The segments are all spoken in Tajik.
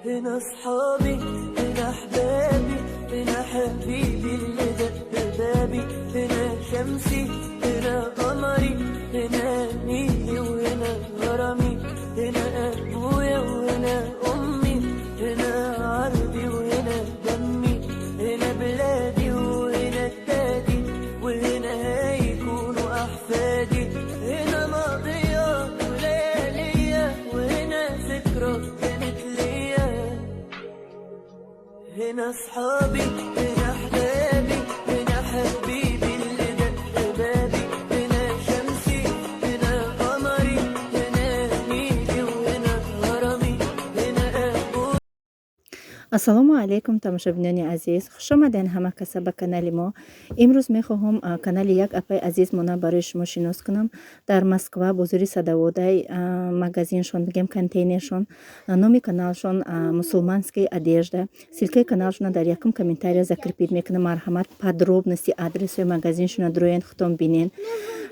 هنا اصحابي، هنا احبابي، هنا حبيبي اللي دق بابي، هنا شمسي، هنا قمري، هنا نيلي وهنا غرامي، هنا ابويا وهنا امي، هنا عرضي وهنا دمي، هنا بلادي وهنا جدادي، وهنا هيكونوا احفادي، هنا ماضية وليالية، وهنا ذكرى كانت ليا. هنا اصحابي، هنا احبابي، هنا حبيبي اللي دق بابي، هنا شمسي، هنا قمري، هنا نيلي وهنا هرمي، هنا ابويا. Ассалому алайкум, тамошобинони азиз, хушомаден ҳама каса ба канали мо. Имрӯз мехоҳам канали як апаи азизмона барои шумо шинос кунам. Дар Москва, бозори Садоводай, магазиншон, бигем, контейнершон, номи каналшон «Мусульманская одежда». Ссылкаи каналшона дар якум комментария закрепить мекунам. Марҳамат, подробности адресҳои магазиншона дуроен, худтон бинен.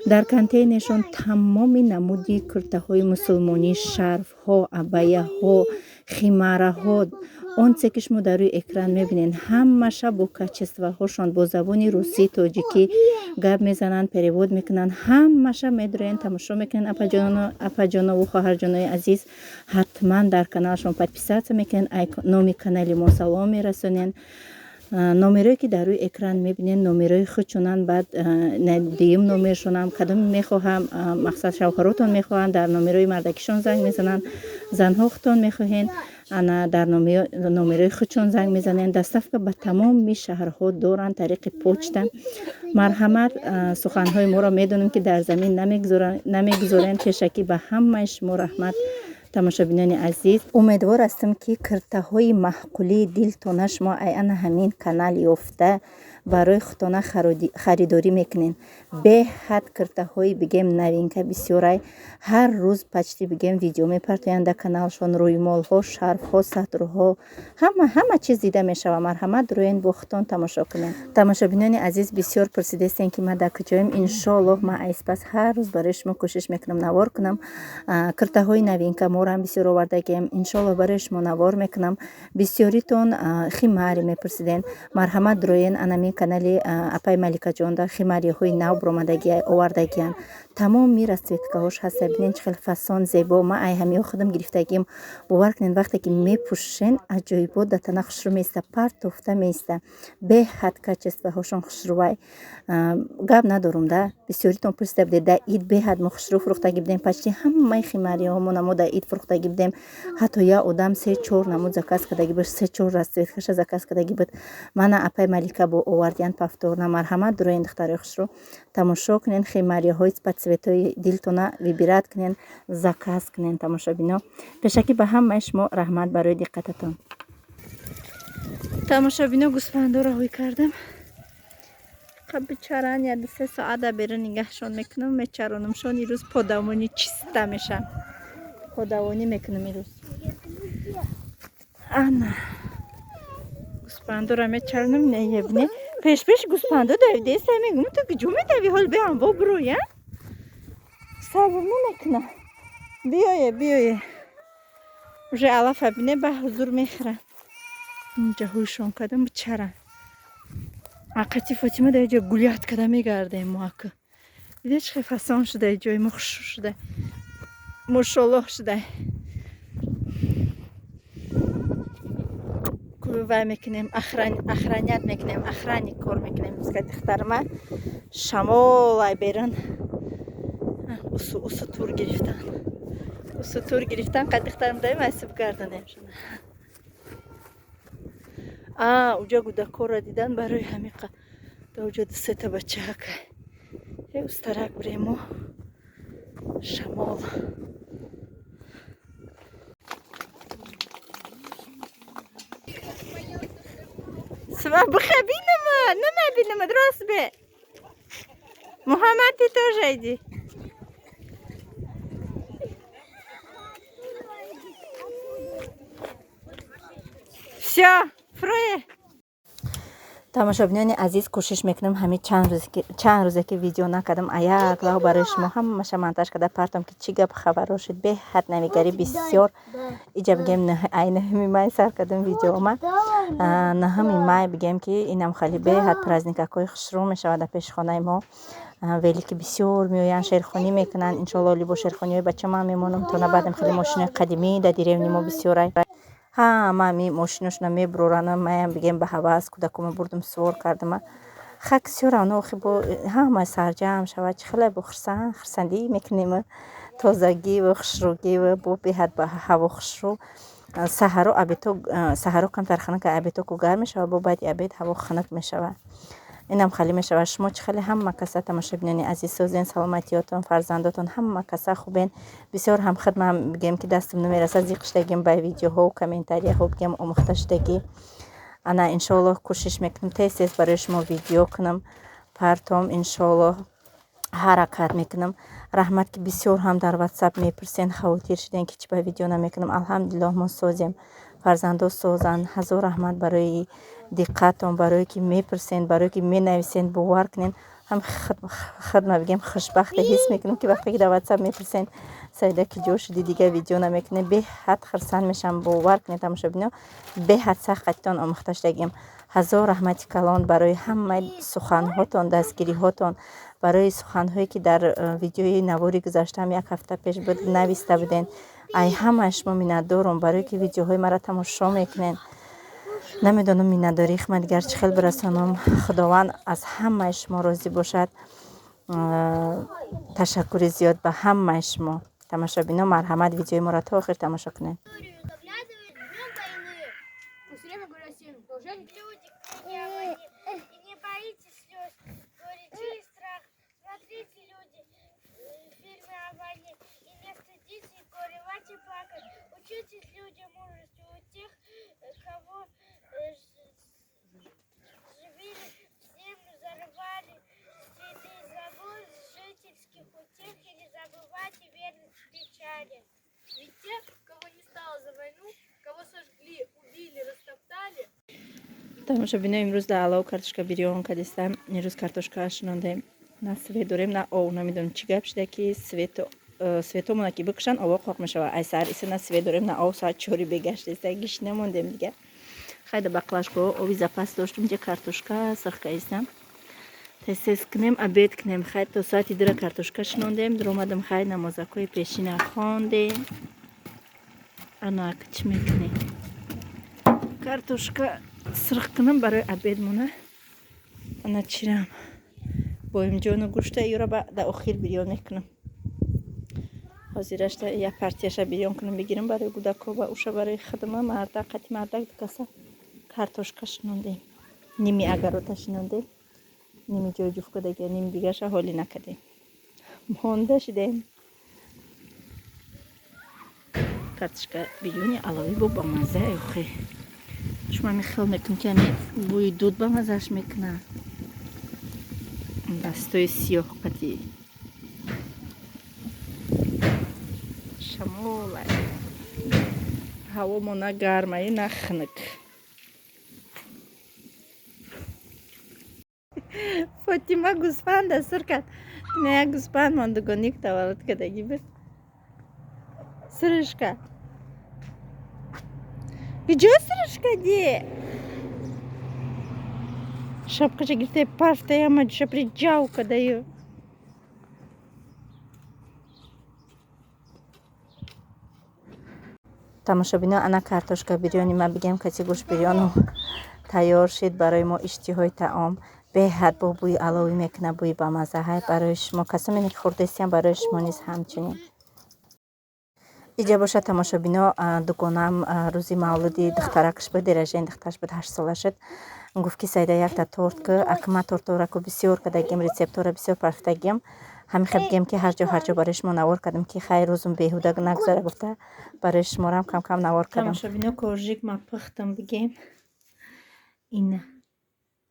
Дар контейнершон тамоми намуди куртаҳои мусулмонӣ, шарфҳо, абаяҳо, химараҳо, он це ки шумо дар рӯи экран мебинед, ҳамаша бо качествоҳошон, бо забони русӣ, тоҷикӣ гап мезананд, перевод мекунанд. Ҳамаша медуроен, тамошо мекунед. Апаҷонову хоҳарҷонои азиз, ҳатман дар каналшон подписаться мекунед, номи канали мо салом мерасонед. Номерое ки дар рӯи экран мебинед, номерои худшонанд. Баъд дуюм номершонам, кадоме мехоҳам, мақсад, шавҳаротон мехоҳанд, дар номерои мардакишон занг мезананд, занҳо худтон мехоҳед, ана дар номерои худшон занг мезанед. Доставка ба тамоми шаҳрҳо доранд тариқи почта. Марҳамат, суханҳои моро медонем, ки дар замин намегузорем. Пешакӣ ба ҳамаи шумо раҳмат, тамошобинони азиз. Умедвор ҳастам, ки киртаҳои маъқулии дилтона шумо ай ана ҳамин канал ёфта, барои худтона харидорӣ мекунед. Беҳад киртаҳои, бигем, новинка бисёрай. Ҳар рӯз почти, бигем, видео мепартоянд дар каналшон. Рӯймолҳо, шарфҳо, сатрҳо, ҳама ҳама чиз дида мешавад. Марҳамат, рӯен, бо худтон тамошо кунед. Тамошобинони азиз, бисёр пурсидастем, ки ман дар куҷоем. Иншоаллоҳ, ман айспас ҳар рӯз барои шумо кӯшиш мекунам навор кунам. Киртаҳои новинка морам бисёр овардагем, иншоаллоҳ, барои шумо навор мекунам. Бисёритон химари мепурсиден. Марҳамат, рӯен, анами канали апаи Маликаҷонда химариҳои нав баромадагӣ овардагиянд. Тамоми расцветкаҳош ҳаста. Бинен, чӣ хел фасон, зебо. Ман ай ҳамиҳо худам гирифтагим. Бовар кунед, вақте ки мепӯшен, аҷоибот дар тана хушрӯ меиста, партофта меиста. Беҳад качествоҳошон хушрӯвай, гап надорум да. Бисёритон пурсида будед, дар ид беҳад мо хушрӯ фурӯхтагӣ будем. Почти ҳамаи химариҳомона мо дар ид фурӯхтагӣ будем. Ҳатто як одам се чор намуд заказ кардагӣ буд, се чор расцветкаша заказ кардагӣ буд. Мана, апаи Малика бо овардиян повторно. Марҳамат, дуроен, духтарои хушрӯ, тамошо кунен, химариҳои по цветои дилтона выбирать кунен, заказ кунен. Тамошобино, пешакӣ ба ҳамаи шумо раҳмат барои диққататон. Тамошобино, гӯсфандоро ҳуй кардам. Бичаран, я 2-3 соата берун нигаҳшон мекунам, мечаронамшон. Ирӯз подавонӣ чиста мешам, подавонӣ мекунам ирӯз. Ана, гӯсфандоро мечаронам. Небине, пешпеш гӯсфандо давидеста. Мегум, ту куҷо медави? Ҳол биам во буроя, сабр намекуна. Биёе, биёе, уже алафа бине, ба ҳузур мехӯра. Инҷа ҳуйшон кардам, бичаран. Ақати Фотима дар ҷо гулять када мегардем мо. Ака, дида, чӣ хел фасон шуда ҷои мо, хушрӯ шуда, мошоллоҳ шуда. Вай мекунем, охранять мекунем, охранник кор мекунем. Духтарма шамол ай берун усу усу тур гирифтан, усу тур гирифтан. Қад духтарам даем, айсиб гардонем шуна. А уҷа гудакорро дидан, барои ҳамиқа да уҷа ду сета бачака е устарак бурему шамол. Сма бихе, бинама, нама бинама, рост бе. Муҳаммад, ты тоже иди. Всё, фроe. Тамошобинони азиз, кӯшиш мекунам ҳамин чанд рӯзе ки видео накардам, аяк лаҳо барои шумо ҳамаша монтаж карда партом, ки чӣ гап хабаро шуд. Беҳад навигарӣ бисёр. Иҷа бигем, ай 9 май сар кардам видеома. 9 май бигем, ки инам хеле беҳад праздникакҳои хушрӯ мешавад дар пеши хонаи мо. Велики бисёр меоянд, шеърхонӣ мекунанд. Иншоалло, либо шеърхониҳои бачамам мемонам, то набаъдам хеле мошинои қадимӣ дар деревни мо бисёрай. Ҳама ми мошиношона мебуроранд. Маям бигем, ба ҳавас кӯдакома бурдум, сувор кардама. Хак сёрано охи, бо ҳама сарҷамъ шавад, чӣ хеле бо хурсандӣ мекунем, тозагиву хушрӯгиву бо беҳад ба ҳаво хушрӯ. Саҳаро обедо, саҳаро камтар хунук, обедо ку гарм мешавад, бо баъди обед ҳаво хунук мешавад. Инам хеле мешавад. Шумо чӣ хеле, ҳама каса, тамошобинони азиз, созен, саломатиётон, фарзандотон, ҳама каса хубен? Бисёр ҳам хидмам бигем, ки дастам намерасад, зиқ шудагим ба видеоҳо, комментарияҳо, бигем, омӯхта шудагӣ. Ана, иншоаллоҳ, кӯшиш мекунам, тез тез барои шумо видео кунам, партом, иншоаллоҳ, ҳаракат мекунам. Раҳмат, ки бисёр ҳам дар Ватсап мепурсен, хавотир шуден, ки чӣ ба видео намекунам. Алҳамдулиллоҳ, мо созем, фарзандо созанд. Ҳазор раҳмат барои диққатон, барое ки мепурсен, барое ки менависен. Бовар кунен, ҳам хидма бигем, хушбахте ҳис мекунам, ки вақте ки дар Ватсап мепурсен: «Саида, ки ҷо шуди, дигар видео намекунем?» Беҳад хурсанд мешавам. Бовар кунед, тамошобино, беҳад сахт қатитон омӯхта шудагим. Ҳазор раҳмати калон барои ҳамаи суханҳотон, дастгириҳотон, барои суханҳое ки дар видеои навори гузаштаам, як ҳафта пеш буд, нависта буден. Ай ҳамаи шумо миннатдорум, барое ки видеоҳои маро тамошо мекунед. Намедонам, миннатдории худма дигар чӣ хел бирасонам. Худованд аз ҳамаи шумо розӣ бошад. Ташаккури зиёд ба ҳамаи шумо. Тамошобино, марҳамат, видеои моро то охир тамошо кунед. Все время говорю всем, должны люди к и не боитесь слез, горечи и страх. Смотрите, люди, фильмы о войне и не стыдитесь горевать и плакать. Учитесь, люди, мужеству у тех, кого живили в землю, зарывали следы забот жительских утех и не забывайте верность печали. Ведь тех, кого не стало за войну, кого сожгли, убили, растоптали, Тамошобино, имрӯз дар алов картошка бирён кардистам. Имрӯз картошка шинондем. На свет дорем, на ов. Намедонам, чӣ гап шуда, ки светомона ки бикушанд, ово қоқ мешавад. Ай саҳар иса на свет дорем, на ов. Соат 4 бегаштеста, гиш намондем дига. Хайда, баклажко ови запас доштум, ҷа картошка сирх кардистам. Тез тез кунем, обед кунем. Хай, то соати 2-ра картошка шинондем, дуромадам. Хай, намозакҳои пешина хондем. Ана, чӣ мекунем? Картошка сирх кунам барои обед мона. Ана, чирам, боимҷону гӯшта юра ба дар охир бирён мекунам. Ҳозирашта як партияша бирён кунам, бигирам барои кӯдако ва уша барои хидма. Мардак қати мардак дукаса картошка шинондем, ними агарота шинондем, ними ҷои ҷуфкадагия, ними дигарша ҳолӣ накардем, монда шидем. Картошка бирёни аловӣ бо бамазза. Охи, шумо ами хел мекунем, ки ами бӯи дуд ба маззаш мекунад. Дастои сиёҳ қати шамола. Ҳавомо на гармаю, на хунук. Фотима гӯсфанда сур кард. Ина як гӯсфанд мондугоник таваллуд кардагӣ буд. Сириш кард. Куҷо сириш кардӣ? Шапкаша гирифта, парфта, яма ҷуша приҷав кардаю. Тамошобино, ана, картошка бирёни ма, бигем, кати гӯшт бирёну тайёр шид. Барои мо иштиҳои таом. Беҳад бо бӯи аловӣ мекунад, бӯи бамаззаҳай. Барои шумо, касоне ки хӯрдастиям, барои шумо низ ҳамчунин. Иҷа бошад, тамошобино, дугонаам рӯзи мавлуди духтаракаш буд, день рождения духтараш буд, 8-сола шуд. Гуфт, ки: «Сайда, якта торт ку». Ака, ман тортора ку бисёр кардагим, рецептора бисёр парфтагим. Ҳамин хел, бигем, ки ҳар ҷо, ҳар ҷо барои шумо навор кардам, ки хайр, рӯзум беҳуда нагузара гуфта, барои шуморам кам кам навор кардам. Тамошобино, коржик ма пухтам, бигем, ина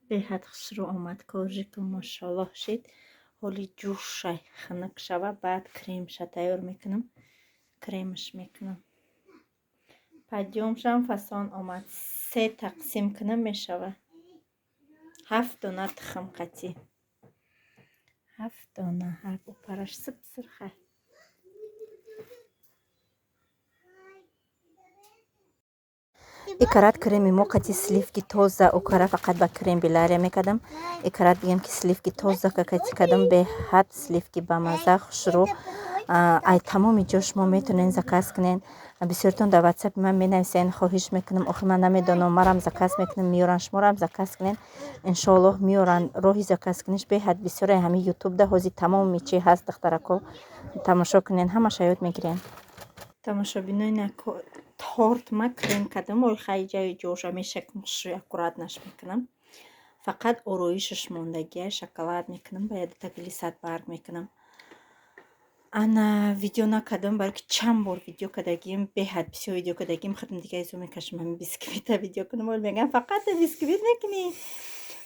беҳад хушрӯ омад коржику, мошоаллоҳ, шид. Ҳоли ҷӯшай хунук шава, баъд кремша тайёр мекунам, кремаш мекунам. Подъёмшам фасон омад. Се тақсим кунам, мешава. Ҳафт дона тухм қатӣ, ҳафт дона, ҳафт упараш сип сирха. Икарат креми мо қати сливки тоза, укара фақат ба крем Белария мекардам. Икарат бигем, ки сливки тоза какати кардам, беҳад сливки бамаза, хушрӯ. Ай тамоми ҷо шумо метавонед заказ кунед. Бисёртон дар ватсапи ман менависен, хоҳиш мекунам. Охир ман намедонам, марам заказ мекунам, меёранд, шуморам заказ кунед, иншоаллоҳ, меёранд. Роҳи заказ куниш беҳад бисёре. Ҳами ютубда ҳозир тамоми чи ҳаст, духтарако, тамошо кунед, ҳамаша ёд мегирен. Тамошобинои, торт ма крем кардам. Ой, хай, ҷаи ҷоша мешакам, хушрӯй, аккуратно ш мекунам. Фақат ороишаш мондагия, шоколад мекунам, ба ядата глиссад барг мекунам. Ана, видео накардам, балки чанд бор видео кардагим, беҳад бисёр видео кардагим. Худам дига изо мекашам ҳами бисквита видео кунам. Ҳол мегӯям, фақат бисквит мекунӣ.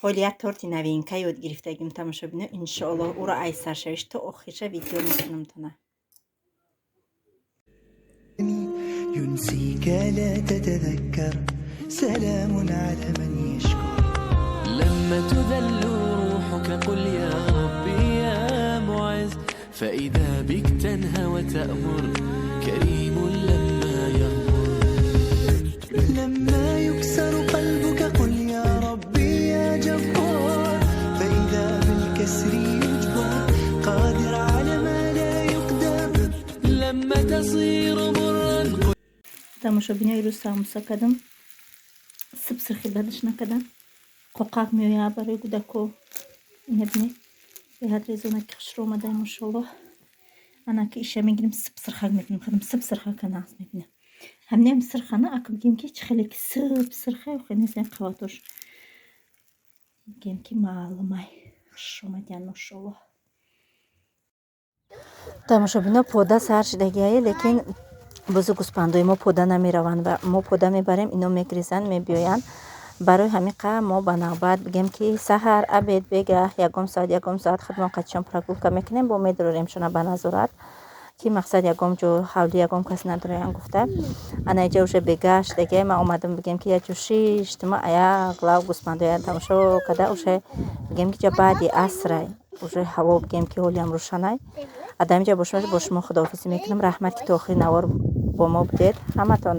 Ҳоли як торти новинка ёд гирифтагим, тамошобино, иншоаллоҳ, ӯро ай саршавиш то охирша видео мекунам тона. ينسيك لا تتذكر، سلام على من يشكر. لما تذل روحك قل يا ربي يا معز، فإذا بك تنهى وتأمر، كريم لما يغمر. لما يكسر قلبك قل يا ربي يا جبار، فإذا بالكسر يجبر، قادر على ما لا يقدر. لما تصير مرا Тамошобинои, рӯз самбуса кардам, сиб сирхи бадаш накардам, қоқақ меояд барои кӯдако. Ина бинед, беҳад резонаки хушрӯ омадай, мошоллоҳ. Ана ки иша мегирем, сиб сирхак мекунем. Худам сиб сирхака нағз мебинам. Ҳаминам сирхана, ака, бигем, ки чӣ хеле ки сиб сирха охе нест, қаватош, бигем, ки маълумай, хуш омадиян, мошоллоҳ. Тамошобино, пода сар шидагиае, лекин бузу гӯспандои мо пода намераванд ва мо пода мебарем, ино мегризанд, мебиёянд. Барои ҳамин қа мо ба навбат, бигем, ки саҳар, обед, бегаҳ, ягон соат, ягон соат худмон қачон прогулка мекунем, бо медроремшона ба назорат, ки мақсад ягон ҷо ҳавли ягон кас надороян гуфта. Ана, иҷа уже бегаҳ шидагиае, ман омадам, бигем, ки як ҷо шиштима, аяк лав гӯспандоя тамошо карда. Уже, бигем, ки ҷа баъди асрай, уже ҳаво, бигем, ки ҳолиам рӯшанай. Адам, инҷа бо шумо худоҳофизӣ мекунам. Раҳмат, ки то охири навор бо мо будед ҳаматон.